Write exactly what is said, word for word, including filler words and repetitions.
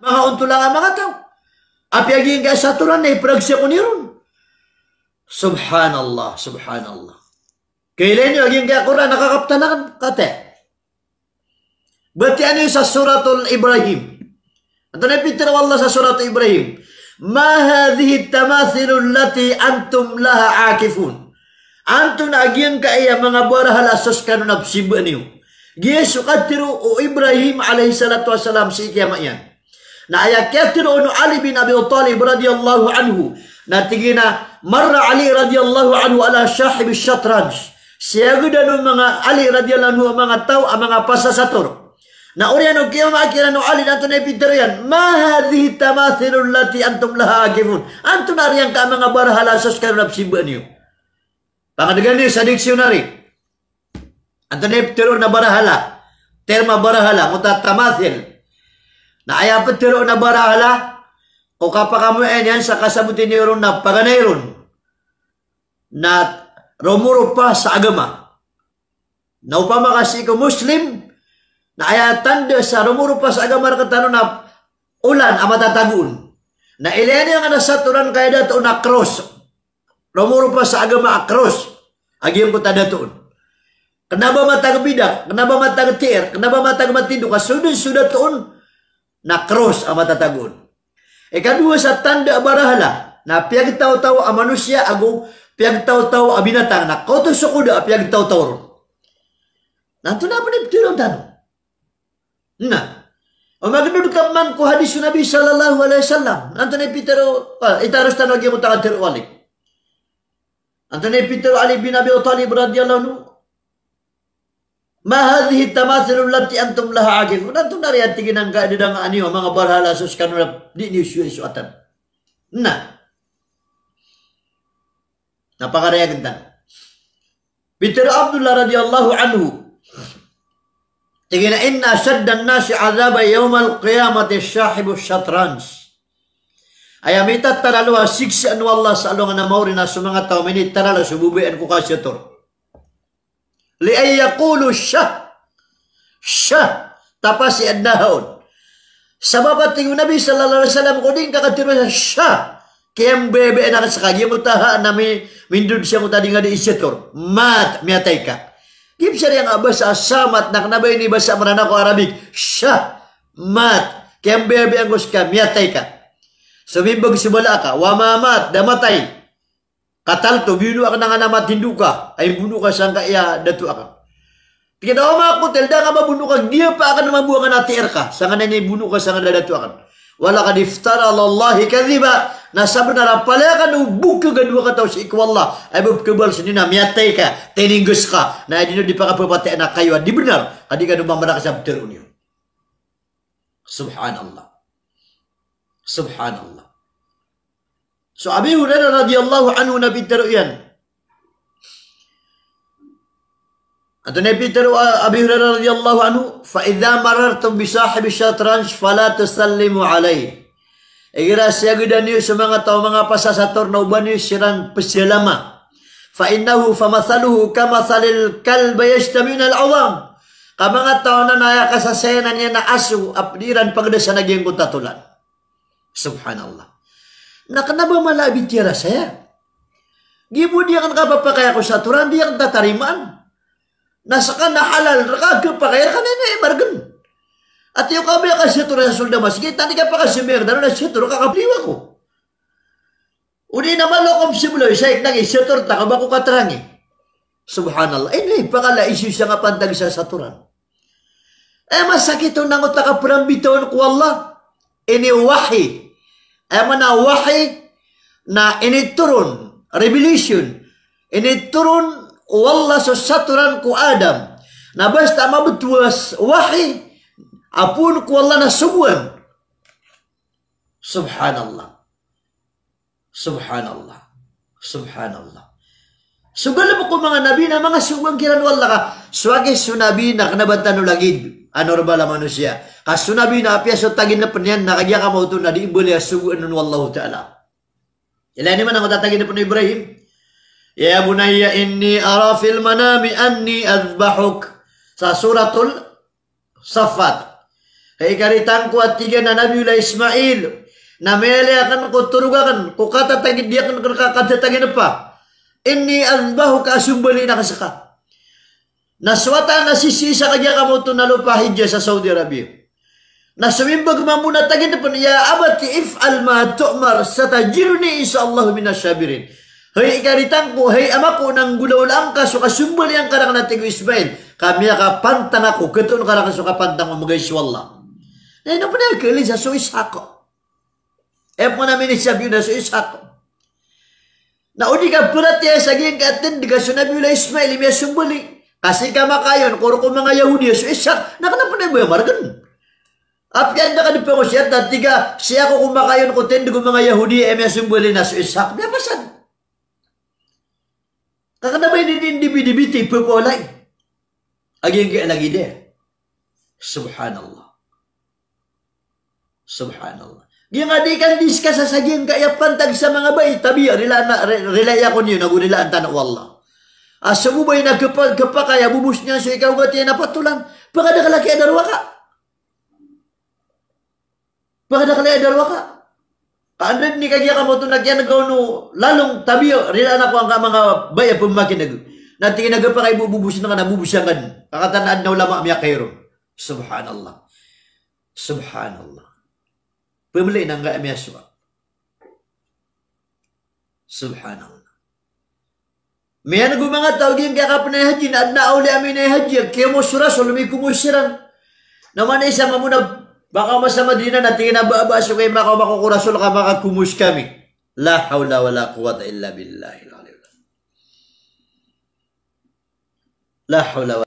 Manga ontolan a manga taw. Apiya giyangkaya satoran na ipragsak on iron. Subhanallah, subhanallah. Kailay niyo a giyangkaya Qur'an a kakaptan aken, kataya. Batiya niyo sa Suratul Ibrahim. Antonaa i pitharo o Allah sa Suratul Ibrahim? "Ma hadhihi tamathilu allati antum laha akifun." Antonaa giyangkaya manga barahala so sekano na pesimbaa niyo? Giya so katharo o Ibrahim alayhis salatu wassalam sii ki ama iyan. Na aya kiyatharo o Ali bin Abi Talib radiyallahu anhu, na tig iyan a, "Marra Ali radiyallahu anhu ala sahibi shatranj." Siyagadan o manga Ali radiyallahu anhu a manga taw a manga pasasator. Na oriyan o kiyaoma kiran o Ali na antonaa i pitharo iyan, "Ma hadhihi tamathilu allati antum laha akifun." Antonaa riyangka a manga barahala so sekano na pesimbaa niyo? Pangadegan niyo sa dictionary. Antonaa i pitharo na barahala? Term a barahala, angkoto a tamathil. Na aya pitharo na barahala, ko kapakamoyan iyan sa kasaboti niyo ron na paganay ron na romoropa sa agama. Na opama ka sii ko Muslim, na aya tanda sa romoropa sa agama rektano na olan a matatago on. Na ilaya niyo angkanan a satoran ka aya dato on na cross. Romoropa sa agama a cross a giyangkoto a dato on. Kena ba matag bidak, kena ba matag tiir, kena ba matag matindog, ka so den so dato on na cross a matatago on. Ikadowa sa tanda a barahala na piyagtawtaw a manosiya ago piyagtawtaw a binatang, na kaoto so koda a piyagtawtaw ron. Na antonaa pn i pitharo tano? Na o magnod ka pman ko hadis o Nabi sallallahu alayhi wasallam, na antonaa i pitharo, ah, itaros tano a giyangkoto a katharo o Ali. Antonaa i pitharo o Ali bin Abi Talib radiyallahu anhu? "Ma hadhihi tamathilu allati antum laha akifun." Antonaa riyan, tig iyan, a kadadangka niyo a manga barahala so sekano na di niyo soasoatan? Na, na pakarayagen tano. Pitharo o Abdullah radiyallahu anhu, tig iyan a, "Inna ashaddan nasi adhaban yawmal qiyamati sahibu shatranj." Aya mitataralo a siksaan o Allah sa alongan a maori na so manga taw a minitaralo so babayaan ko kasator. Li an yaqulu shah, shah, tapasad na haon. Sabap a tig o Nabi sallallahu alayhi wasallam, ko di ngka katharo sa shah, kiyambabayaan aken seka, giyangkoto a ha na mi-, mindod sangkoto a di ngka di isator. Mat, miyatay ka. Giya pn sa riyangka a basa a samat na kena ba inibasa a Mranaw ko Arabic. Shah, mat, kiyambabayaan ko seka, miyatay ka. So mimbag so bala aka, wa ma mat, da matay. Qataltu, biyono aken angkanan a matindog ka, a imbono ka sangkaya dato aken. Tig iyan a wa ma qutiltu, da ngka ba bonoon ka, giya pa aken mambo angkanan a tiir ka, sangkanan a imbono ka sangkanan a dato aken. Wa laqad iftara ala Allahi kadhiba, na sabenar a palaya kano bokhag a dowa kataw sii ko Allah a ipkhabalosan iyan a miyatay ka, tiningges ka, na aya dn o di pakapapatay na kayo a di benar, ka di kano mamrakas a ptharoon iyo. Subhanallah. Subhanallah. So Abi Hurairah radiyallahu anhu na pitharo iyan. Antonaa i pitharo o Abi Hurairah radiyallahu anhu, "Fa idha marartum bi sahibi shatranj fala tusallimu alayh." Igira siyagadan iyo so manga taw a manga pasasator na oba niyo siran pesalama. "Fa innahu, fa mathaluhu ka mathalil kalbi yajtami'u minal 'idham." Ka manga taw anan a aya kasasayanan iyan na aso a pd iran pagdasan a giyangkoto a tolan. Subhanallah. Na kena ba mala a bitiyara saya? Giya bo di aken kapapakay ko satoran, di aken tatarimaan. Na seka na halal reka a khapakay reka na ino i margen. Ati iyo ka ba aya kasator sa soled a masgit, anda i kapakasambayang tano na sator ka, kapliyo ako. O di na malo ko msebelaw, isa ikna ki sator ta ka ba ko katerangi. Subhanallah. Ino i pakala iso sa kapantag sa satoran. Aya masakit on na angkoto a kaperambitawan ko Allah. Ini wahi. Aya maana wahi na initoron, revelation. Initoron o Allah so satoran ko Adam. Na basta mabetowas wahi a poon ko Allah na sogoan. Subhanallah. Subhanallah. Subhanallah. So galebek o manga nabi na manga sogoan kiran o Allah ka. So agi so nabi na kena ba tano lagid a normal a manosiya. Ka so nabi na apiya so taginepen iyan na kagiya ka maoto na di mbaloy a sogoan on o Allahu Ta'ala. Ilaya niyo man angkoto a taginepen o Ibrahim. Ya bunayya inni ara fil manami anni adhbahuk. Sa Suratul Saffat. Hay karitan ko, a tig iyan, a Nabiyullah Ismail, na miyalay aken ko torog aken ko katatagid iyan aken ka kataginepa. Inni adhbahuka, a sombalin aken seka. Na so wata na sisii sa kagiya kamoto na lopa Hijaz sa Saudi Arabia. Na somimbag mambo na taginepen, ya abati if'al ma tu'mar, satajiduni insha Allahu minas sabirin. Hay ikaritan ko, hay ama ko, na nggolawlaan ka so kasombali angka raken, a tig o Ismail, ka miyakapantang ako, ketoon ka raken so kapantang o, mbegay so Allah. Na ino pen a keli sa so Ishaq. Aya pen a minisabi on na so Ishaq. Na o di ka paratiyaya sa giyangkai a tindeg a so Nabiyullah Ismail i miyasombali. Ka sii ka makayon ko roo ko manga Yahudi a so Ishaq, na kena pen a ba margen. Apiya anda ka di pangosiyat na tig a sii ako ko makayon ko tindeg o manga Yahudi a miyasombali na so Ishaq. Miyapasad. Ka kena ba ini di, di, di, di, di, di, pepolay. A giyangkai a lagid iyan. Subhanallah. Subhanallah. Giyangkai a di kan discuss sa giyangkai a pantag sa manga bai, tabiya, rila na, ri-, rila iya ko niyo, nago rila antana o Allah. A so bo bai na kepa-, kepakay a bobos niyan so ikaogat iyan a patolan. Pekadakel a kiyadarowaka. Pekadakel a kiyadarowaka. Ka anded ni kagiya kamoto na kiyanega on o lalong, tabiya, rila na ko angka manga bai a pemakineg. Na tig iyan a kepakay bo bobos na ka na bobos angka den. Ka katan a aden a ulama miyakairo. Subhanallah. Subhanallah. Pemeli na nga miyasowa. Subhanallah. Miyaneg o manga taw giyangkai a kapenay haji, na aden a awliya a minay haji, kiyomos o Rasul, mikomos siran. Na oman isa mambo na makaoma sa Madinah, na tig iyan a ba, ba, so kay makaoma ko ko Rasul ka makakomos kami. La hawla wala quwwata illa billahil aliyil azim. La hawla